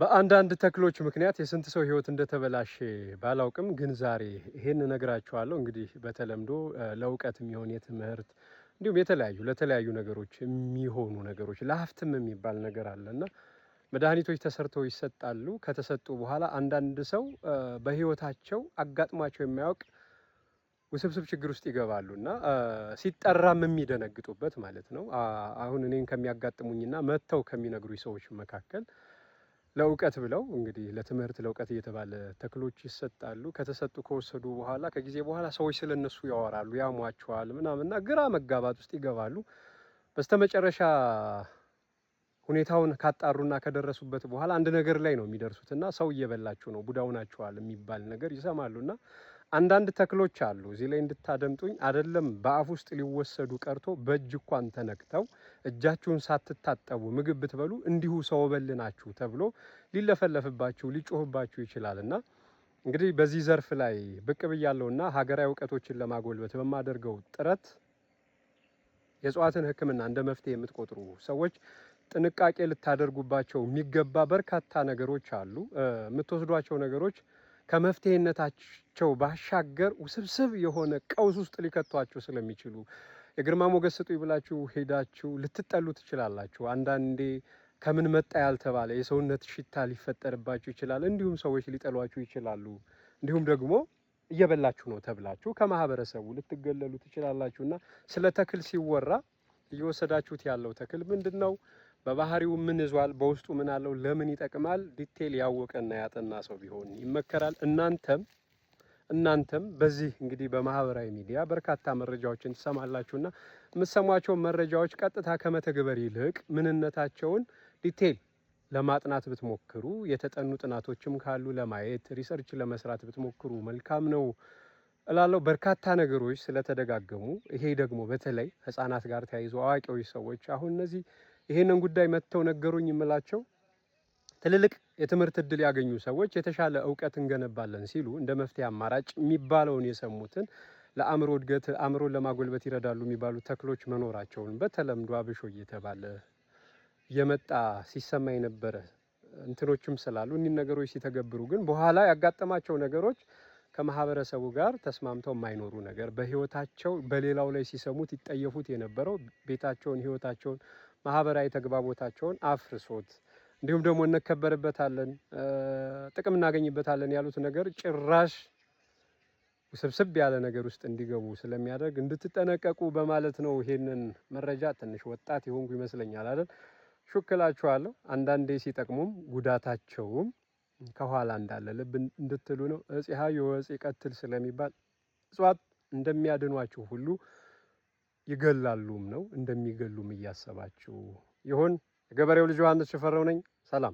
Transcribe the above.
በአንዳንድ ተክሎች ምክንያት የስንት ሰው ሕይወት እንደተበላሸ ባላውቅም ግን ዛሬ ይሄን እነግራችኋለሁ። እንግዲህ በተለምዶ ለእውቀት የሚሆን የትምህርት እንዲሁም የተለያዩ ለተለያዩ ነገሮች የሚሆኑ ነገሮች ለሀብትም የሚባል ነገር አለ እና መድኃኒቶች ተሰርተው ይሰጣሉ። ከተሰጡ በኋላ አንዳንድ ሰው በሕይወታቸው አጋጥሟቸው የማያውቅ ውስብስብ ችግር ውስጥ ይገባሉ እና ሲጠራም የሚደነግጡበት ማለት ነው። አሁን እኔን ከሚያጋጥሙኝና መጥተው ከሚነግሩኝ ሰዎች መካከል ለእውቀት ብለው እንግዲህ ለትምህርት ለእውቀት እየተባለ ተክሎች ይሰጣሉ። ከተሰጡ ከወሰዱ በኋላ ከጊዜ በኋላ ሰዎች ስለነሱ ያወራሉ፣ ያሟቸዋል ምናምንና ግራ መጋባት ውስጥ ይገባሉ። በስተመጨረሻ ሁኔታውን ካጣሩና ከደረሱበት በኋላ አንድ ነገር ላይ ነው የሚደርሱትና ሰው እየበላችሁ ነው፣ ቡዳው ናችኋል የሚባል ነገር ይሰማሉና አንዳንድ ተክሎች አሉ። እዚህ ላይ እንድታደምጡኝ አይደለም፣ በአፍ ውስጥ ሊወሰዱ ቀርቶ በእጅ እንኳን ተነክተው እጃችሁን ሳትታጠቡ ምግብ ብትበሉ እንዲሁ ሰው በል ናችሁ ተብሎ ሊለፈለፍባችሁ ሊጮህባችሁ ይችላልና እንግዲህ በዚህ ዘርፍ ላይ ብቅ ብያለሁና ሀገራዊ እውቀቶችን ለማጎልበት በማደርገው ጥረት የእጽዋትን ሕክምና እንደ መፍትሄ የምትቆጥሩ ሰዎች ጥንቃቄ ልታደርጉባቸው የሚገባ በርካታ ነገሮች አሉ። የምትወስዷቸው ነገሮች ከመፍትሄነታቸው ባሻገር ውስብስብ የሆነ ቀውስ ውስጥ ሊከቷችሁ ስለሚችሉ የግርማ ሞገስ ስጡኝ ብላችሁ ሄዳችሁ ልትጠሉ ትችላላችሁ። አንዳንዴ ከምን መጣ ያልተባለ የሰውነት ሽታ ሊፈጠርባችሁ ይችላል። እንዲሁም ሰዎች ሊጠሏችሁ ይችላሉ። እንዲሁም ደግሞ እየበላችሁ ነው ተብላችሁ ከማህበረሰቡ ልትገለሉ ትችላላችሁ። እና ስለ ተክል ሲወራ እየወሰዳችሁት ያለው ተክል ምንድን ነው? በባህሪው ምን ይዟል? በውስጡ ምን አለው? ለምን ይጠቅማል? detail ያወቀና ያጠና ሰው ቢሆን ይመከራል። እናንተም በዚህ እንግዲህ በማህበራዊ ሚዲያ በርካታ መረጃዎችን ትሰማላችሁና የምትሰሟቸው መረጃዎች ቀጥታ ከመተግበር ይልቅ ምንነታቸውን detail ለማጥናት ብትሞክሩ፣ የተጠኑ ጥናቶችም ካሉ ለማየት research ለመስራት ብትሞክሩ መልካም ነው እላለሁ። በርካታ ነገሮች ስለተደጋገሙ ይሄ ደግሞ በተለይ ሕፃናት ጋር ተያይዞ አዋቂዎች ሰዎች አሁን እነዚህ ይሄንን ጉዳይ መጥተው ነገሩኝ የምላቸው ትልልቅ የትምህርት እድል ያገኙ ሰዎች የተሻለ እውቀት እንገነባለን ሲሉ እንደ መፍትሄ አማራጭ የሚባለውን የሰሙትን ለአእምሮ እድገት አእምሮን ለማጎልበት ይረዳሉ የሚባሉ ተክሎች መኖራቸውን በተለምዶ አብሾ እየተባለ የመጣ ሲሰማ የነበረ እንትኖችም ስላሉ እኒህ ነገሮች ሲተገብሩ ግን በኋላ ያጋጠማቸው ነገሮች ከማህበረሰቡ ጋር ተስማምተው የማይኖሩ ነገር በህይወታቸው በሌላው ላይ ሲሰሙት ይጠየፉት የነበረው ቤታቸውን፣ ህይወታቸውን፣ ማህበራዊ ተግባቦታቸውን አፍርሶት እንዲሁም ደግሞ እንከበርበታለን፣ ጥቅም እናገኝበታለን ያሉት ነገር ጭራሽ ውስብስብ ያለ ነገር ውስጥ እንዲገቡ ስለሚያደርግ እንድትጠነቀቁ በማለት ነው። ይሄንን መረጃ ትንሽ ወጣት የሆንኩ ይመስለኛል አይደል? ሹክላችኋለሁ። አንዳንዴ ሲጠቅሙም ጉዳታቸውም ከኋላ እንዳለ ልብ እንድትሉ ነው። እጽ ሀዮ ወእጽ ይቀትል ስለሚባል እጽዋት እንደሚያድኗችሁ ሁሉ ይገላሉም ነው። እንደሚገሉም እያሰባችሁ ይሁን። የገበሬው ልጅ ዮሐንስ ሽፈራው ነኝ። ሰላም።